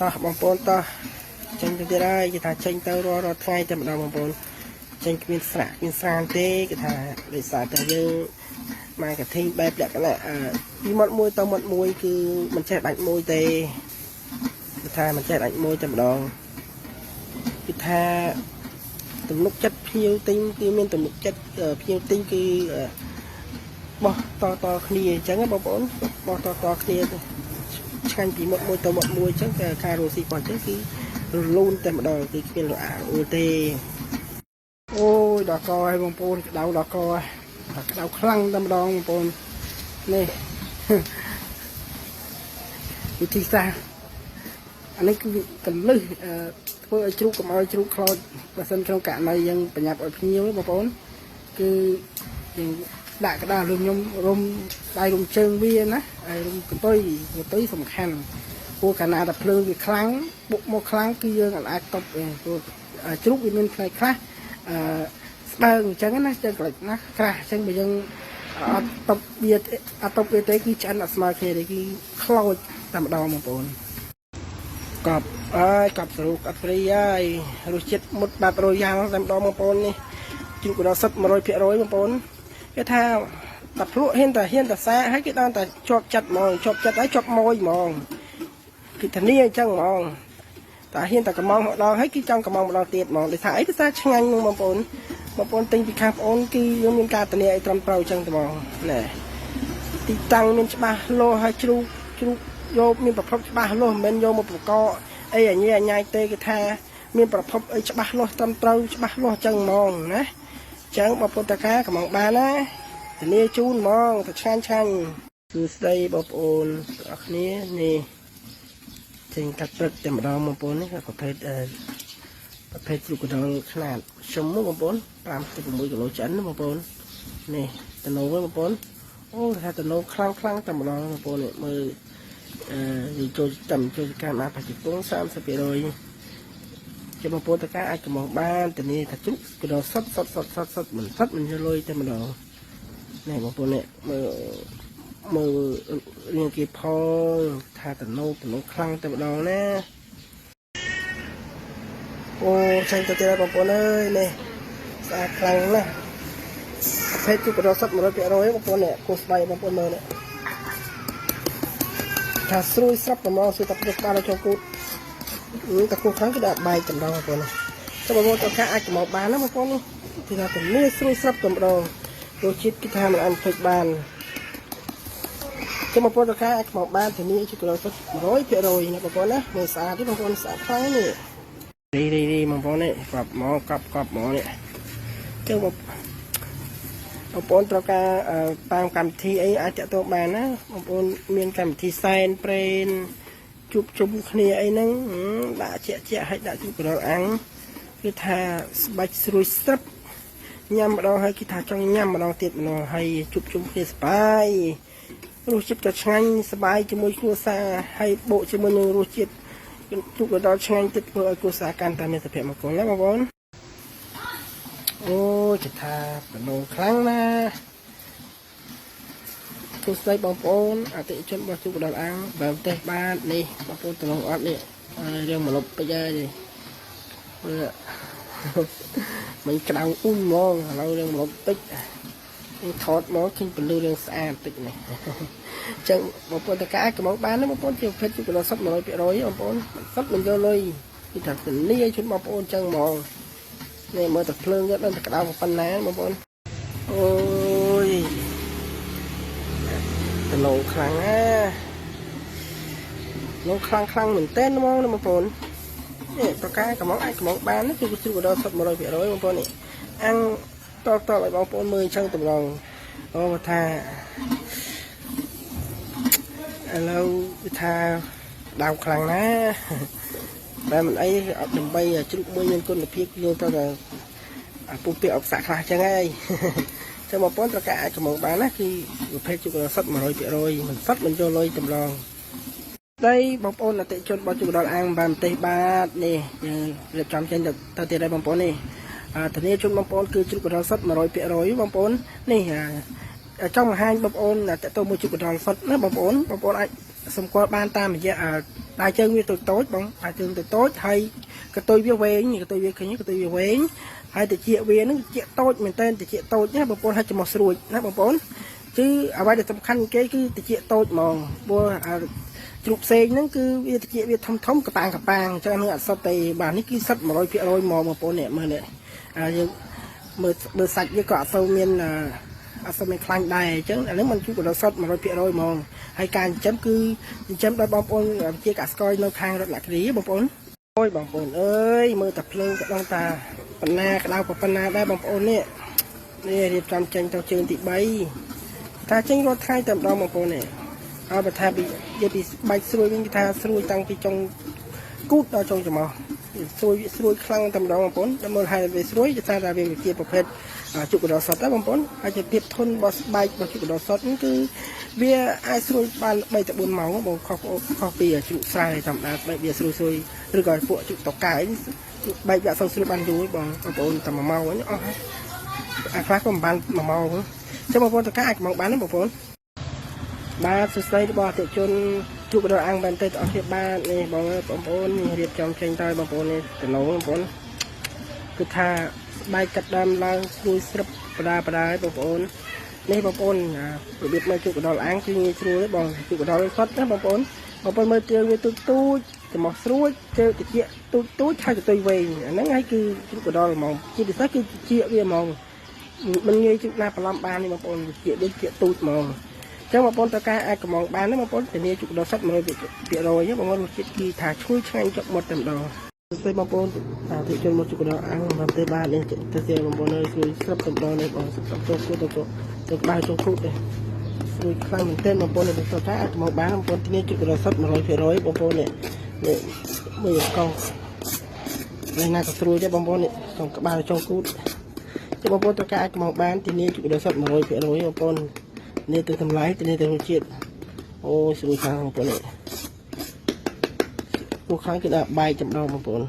តោះបងប្អូនតោះចេញទៅទៀតហើយគេថាចេញទៅរាល់រាល់ថ្ងៃតែម្ដងបងប្អូនចេញគ្មានស្រាក់គ្មានស្រានទេគេថាដោយសារតែយើង marketing បែបលក្ខណៈពីមាត់មួយទៅមាត់មួយគឺមិនចេះដាច់មួយទេគឺថាមិនចេះដាច់មួយតែម្ដងគឺថាទំនុកចិត្តភ្ញៀវទិញគឺមានទំនុកចិត្តភ្ញៀវទិញគឺបោះតតគ្នាអញ្ចឹងណាបងប្អូនបោះតតគ្នាឆ្ងាញ់ពីមាត់មួយទៅមាត់មួយអញ្ចឹងការរស់ស៊ីរបស់អញ្ចឹងគឺរលូនតែម្ដងគឺគ្មានរអាក់រអួលទេ អូយដល់កហើយបងប្អូនក្តៅដល់កហើយក្តៅខ្លាំងតែម្ដងបងប្អូននេះ វិធីសាស្ត្រអានេះគឺកលឹះធ្វើឲ្យជ្រូកកុំឲ្យជ្រូកខ្លោចបើសិនក្នុងករណីយើងប្រញាប់ឲ្យភ្ញៀវបងប្អូនគឺយើងដាក់ក្តាររុំខ្ញុំរុំដៃរុំជើងវាណាហើយរុំកន្ទុយកន្ទុយសំខាន់ព្រោះកាលណាតែភ្លើងវាខ្លាំងបុកមកខ្លាំងគឺយើងអាចតប់ទេព្រោះជ្រូកវាមានផ្នែកខ្លះអឺស្ដើងអញ្ចឹងណាចឹងក្លាច់ណាស់ក្រាស់អញ្ចឹងបើយើងអត់តប់វាអត់តប់វាទេគឺឆ្អិនអត់ស្មើគ្នាទេគឺខ្លោចតែម្ដងបងប្អូន កប់អើយកប់ស្រូកអត់ព្រីហើយរសជាតិមុតបែបរយ៉ាល់តែម្ដងបងប្អូននេះជ្រូកកណ្ដុរសុទ្ធ100%បងប្អូនគេថាតែភ្លក់ហ៊ានតែហ៊ានតែសាកហើយគេដល់តែជាប់ចិត្តហ្មងជាប់ចិត្តហើយជាប់ម៉ួយហ្មងគេធានាអញ្ចឹងហ្មងតែហ៊ានតែកំងម្ដងហើយគេចង់កំងម្ដងទៀតហ្មងដោយថាអីដោយសារឆ្ងាញ់ហ្នឹងបងប្អូនបងប្អូនទិញពីខាងបងប្អូនគឺយើងមានការធានាអីត្រឹមត្រូវអញ្ចឹងតែហ្មងណែទីតាំងមានច្បាស់លាស់ហើយជ្រូកជ្រូកយកមានប្រភពច្បាស់លាស់មិនមែនយកមកប្រកបអីអញអញញទេគេថាមានប្រភពអីច្បាស់លាស់ត្រឹមត្រូវច្បាស់លាស់អញ្ចឹងហ្មងណាអញ្ចឹងបងប្អូនតកាកំងបានណាធានាជូនហ្មងតែឆ្ងាញ់ឆ្ងាញ់សួស្តីបងប្អូនទាំងអស់គ្នានេះចេញកាត់ព្រឹកតែម្ដងបងប្អូននេះប្រភេទប្រភេទជ្រូកកណ្ដុរខ្នាតខ្ញុំបងប្អូន5ទៅ6គីឡូឆ្អិនណាបងប្អូននេះតំណងបងប្អូនអូថាតំណងខ្លាំងខ្លាំងតែម្ដងបងប្អូននេះមើលអឺនិយាយចូលតាមចូលការមកបច្ចុប្បន្ន30%ជាបងប្អូនតើការអាចកំងបានធានាថាជ្រូកកណ្ដុរសុតសុតសុតសុតសុតមិនសុតមិនយកលុយតែម្ដងនេះបងប្អូននេះមើលមើលរៀងគេផងថាតំណងតំណងខ្លាំងតែម្ដងណាអូចេញទៅទៀតហើយបងប្អូនអើយនេះស្អាតខ្លាំងណាស់ប្រភេទជ្រូកកណ្ដុរសុត100%បងប្អូននេះគោះស្បៃបងប្អូនមើលនេះថាស្រួយស្រាប់តែមកស្រួយតែព្រឹកបានចូលគូតតែគោះខ្លាំងគឺដាក់បែកតែម្ដងបងប្អូនចាំបងប្អូនតើការអាចមកបានណាបងប្អូននេះគឺថាទំនេរស្រួយស្រាប់តែម្ដងរសជាតិគឺថាមិនអាចភ្លេចបានចាំបងប្អូនតើការអាចមកបានធានាជ្រូកកណ្ដុរសុត100%ណាបងប្អូនណាមើលស្អាតទេបងប្អូនស្អាតខ្លាំងនេះរីរីរីបងប្អូននេះកប់មកកប់កប់មកនេះចឹងបងបងប្អូនត្រូវការតាមកម្មវិធីអីអាចតាក់ទងបានណាបងប្អូនមានកម្មវិធីសែនព្រេនជួបជុំគ្នាអីហ្នឹងដាក់ជាក់ជាក់ឲ្យដាក់ជ្រូកកណ្ដុរអាំងគឺថាស្បាច់ស្រួយស្រាប់ញ៉ាំម្ដងហើយគឺថាចង់ញ៉ាំម្ដងទៀតម្ដងហើយជួបជុំគ្នាសប្បាយរសជាតិក៏ឆ្ងាញ់សប្បាយជាមួយគ្រួសារហើយបូកជាមួយនឹងរសជាតិជ្រូកកណ្ដុរឆ្ងាញ់ទៀតធ្វើឲ្យគ្រួសារកាន់តែមានសុភមង្គលណាបងប្អូនអូចថាតំណងខ្លាំងណាស់សួស្តីបងប្អូនអតិថិជនរបស់ជ្រូកកណ្ដុរអាំងបើផ្ទះបាននេះបងប្អូនតំណងអត់នេះរឿងមកលុបពេកហើយនេះមើលមិនក្តៅអ៊ុំហ្មងឥឡូវរឿងមកលុបតិចនេះថតមកឃើញពលឺរឿងស្អាតតិចនេះអញ្ចឹងបងប្អូនតើការកំងបានណាបងប្អូនជាប្រភេទជ្រូកកណ្ដុរសុទ្ធ100%បងប្អូនមិនសុទ្ធមិនយកលុយគឺថាធានាជូនបងប្អូនអញ្ចឹងហ្មងនេះមើលតែភ្លើងយកដល់តែក្តៅប៉ុណ្ណាបងប្អូនអូយតំណងខ្លាំងណាស់ខ្លាំងខ្លាំងមែនតើហ្មងណាបងប្អូននេះប្រការកំងអាចកំងបានគឺជ្រូកកណ្ដុរសុទ្ធ100%បងប្អូននេះអាំងតតឲ្យបងប្អូនមើលអញ្ចឹងតម្រងអូថាឥឡូវវាថាដៅខ្លាំងណាស់តែមិនអីអត់ដើម្បីជ្រូកមួយមានគុណភាពយើងត្រូវតែពុះពាក្យអបសាក់ខ្លះចឹងហើយចឹងបងប្អូនត្រូវការអាចកំងបានណាគឺប្រភេទជ្រូកសុទ្ធ100%មិនសុទ្ធមិនយកលុយតម្រងដីបងប្អូនអតិជនរបស់ជ្រូកដល់អាងបានប្រទេសបាទនេះយើងរៀបចំចេញទៅទៅទៀតហើយបងប្អូននេះធានាជូនបងប្អូនគឺជ្រូកដល់សុទ្ធ100%បងប្អូននេះចង់បង្ហាញបងប្អូនតទៅមួយជ្រូកដល់សុទ្ធណាបងប្អូនបងប្អូនអាច សម្គាល់បានតាមរយៈដៃជើងវាតូចតូចបងដៃជើងតូចតូចហើយកតុយវាវែងកតុយវាឃើញកតុយវាវែងហើយតិចវានឹងតិចតូចមែនតើតិចតូចណាបងប្អូនហើយច្រមុះស្រួចណាបងប្អូនគឺអ្វីដែលសំខាន់គេគឺតិចតូចហ្មងព្រោះជ្រូកផ្សេងហ្នឹងគឺវាតិចវាធំធំកប៉ាងកប៉ាងអញ្ចឹងនឹងអត់សុទ្ធទេបាទនេះគឺសុទ្ធ100%ហ្មងបងប្អូននេះមើលនេះយើងមើលមើលសាច់វាក៏អត់សូវមានអត់សូវមានខ្លាញ់ដែរអញ្ចឹងអានេះมันជួបដល់សុទ្ធ100%ហ្មងហើយការចិញ្ចឹមគឺចិញ្ចឹមដោយបងប្អូនជាកសិករនៅខាងរតនគិរីបងប្អូនអូយបងប្អូនអើយមើលតែភ្លើងក៏ដឹងតាបណ្ណាក្តៅប៉ុណ្ណាដែរបងប្អូននេះនេះរៀបចំចេញទៅជើងទី3ថាចេញរាល់ថ្ងៃតែម្ដងបងប្អូននេះហើយបើថាពីនិយាយពីបាច់ស្រួយវិញគេថាស្រួយតាំងពីចុងគូតដល់ចុងច្រមុះស្រួយស្រួយខ្លាំងតែម្ដងបងប្អូនដល់មើលហើយវាស្រួយគេថាថាវាជាប្រភេទជក់កដោសុតដែរបងប្អូនហើយជាភាពធន់របស់ស្បែករបស់ជក់កដោសុតនេះគឺវាអាចស្រួយបាន3ទៅ4ម៉ោងបងខុសខុសពីជ្រូកស្រែធម្មតាស្បែកវាស្រួយស្រួយឬក៏ពួកជក់តកែបែកវាអត់សូវស្រួយបានយូរបងបងប្អូនតែ1ម៉ោងហ្នឹងអស់ហើយអាខ្លះក៏មិនបាន1ម៉ោងចឹងបងប្អូនតកាអាចម៉ោងបានទេបងប្អូនបាទសួស្តីរបស់អតិជនជួបដល់អាំងបានទេទាំងអស់គ្នាបាទនេះបងបងប្អូននេះរៀបចំចេញទៅបងប្អូននេះតំណងបងប្អូនគឺថាស្បែកកាត់ដើមឡើងស្រួយស្រឹបបដាបដាឲ្យបងប្អូននេះបងប្អូនរបៀបមើលជួបដល់អាំងគឺងាយស្រួលទេបងជួបដល់សុទ្ធណាបងប្អូនបងប្អូនមើលជើងវាទូចទូចច្រមុះស្រួចជើងតិចទូចទូចហើយទៅវែងអាហ្នឹងហើយគឺជួបដល់ហ្មងជាពិសេសគឺជាវាហ្មងមិនងាយជួបណាបន្លំបាននេះបងប្អូនជាដូចជាទូចហ្មងចឹងបងប្អូនត្រូវការអាចកំងបានណាបងប្អូនធានាជក់ដល់សុទ្ធ100%បងប្អូនរសជាតិគឺថាឈ្ងុយឆ្ងាញ់ជាប់មាត់តែម្ដងសួស្តីបងប្អូនអតិជនមកជក់ដល់អាំងបានទេបាទនេះទៅទៀតបងប្អូនអើយស្រួយស្រាប់តែម្ដងនេះបងស្រាប់ទៅគូទៅទៅក្បាលចុងគូទេស្រួយខ្លាំងមែនទែនបងប្អូននេះត្រូវការអាចមកបានបងប្អូនធានាជក់ដល់សុទ្ធ100%បងប្អូននេះនេះមើលកង់នេះណាក៏ស្រួយដែរបងប្អូននេះចុងក្បាលចុងគូចឹងបងប្អូនត្រូវការអាចមកបានធានាជក់ដល់សុទ្ធ100%បងប្អូននេះទៅតម្លៃទៅនេះទៅរសជាតិអូស្រួយខ្លាំងបងប្អូននេះពួកខាងគឺដាក់បែកចម្ដងបងប្អូន